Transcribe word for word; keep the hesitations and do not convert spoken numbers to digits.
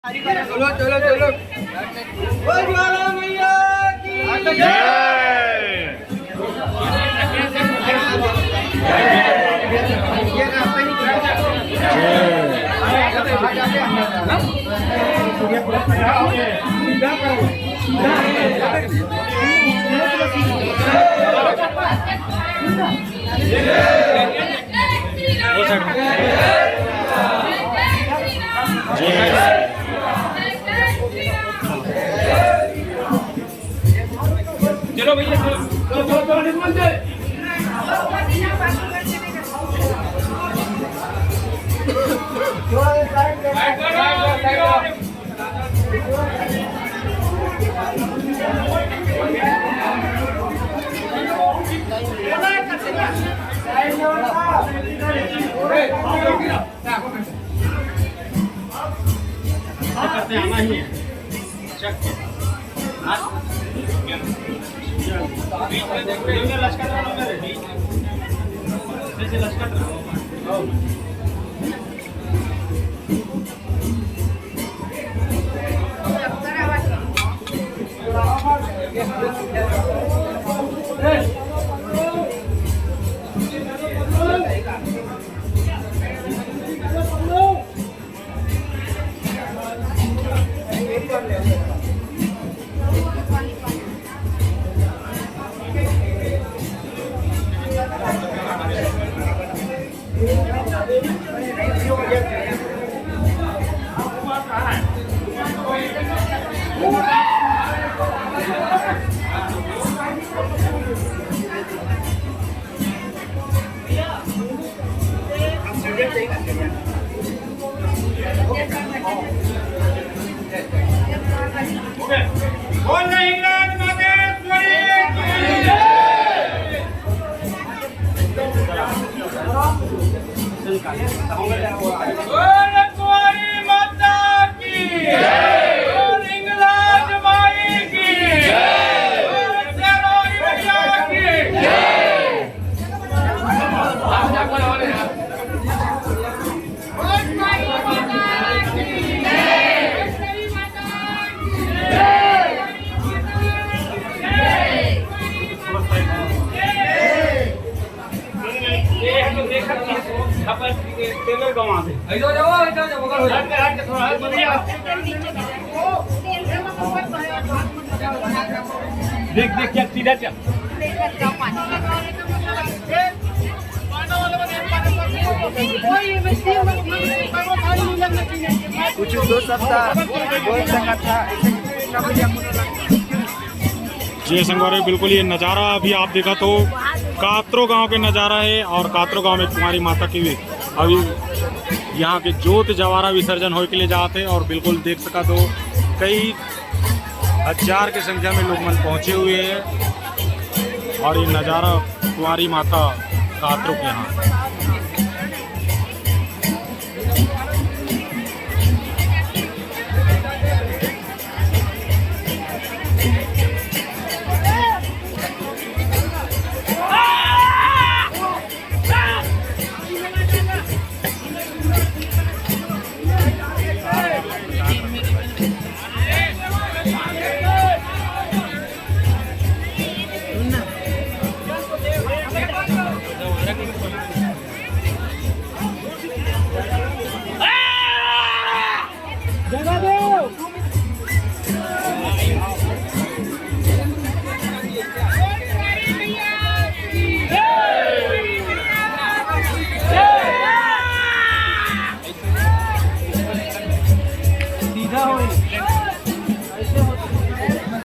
चलो, चलो, चलो। बोल ज्वाला मैया की। जय। चलो भैया, चलो, चलो, चलो, चलो, निकल दे। बोल रहे हिंगराज महेश्वरी की। बोल कुंवारी माता की। बोल हिंगराज माई की। बोल शेरोई मैया की। देख, देख, क्या सीधा क्या। कुछ दो सप्ताह बोल सका था, ऐसे कभी हम जी संगवारी, बिल्कुल ये नज़ारा अभी आप देखा तो कात्रो गांव के नज़ारा है और कात्रो गांव में कुंवारी माता की भी अभी यहाँ के जोत जवारा विसर्जन होए के लिए जाते हैं और बिल्कुल देख सका तो कई हजार के संख्या में लोग मन पहुँचे हुए हैं और ये नज़ारा कुंवारी माता कात्रो के यहाँ।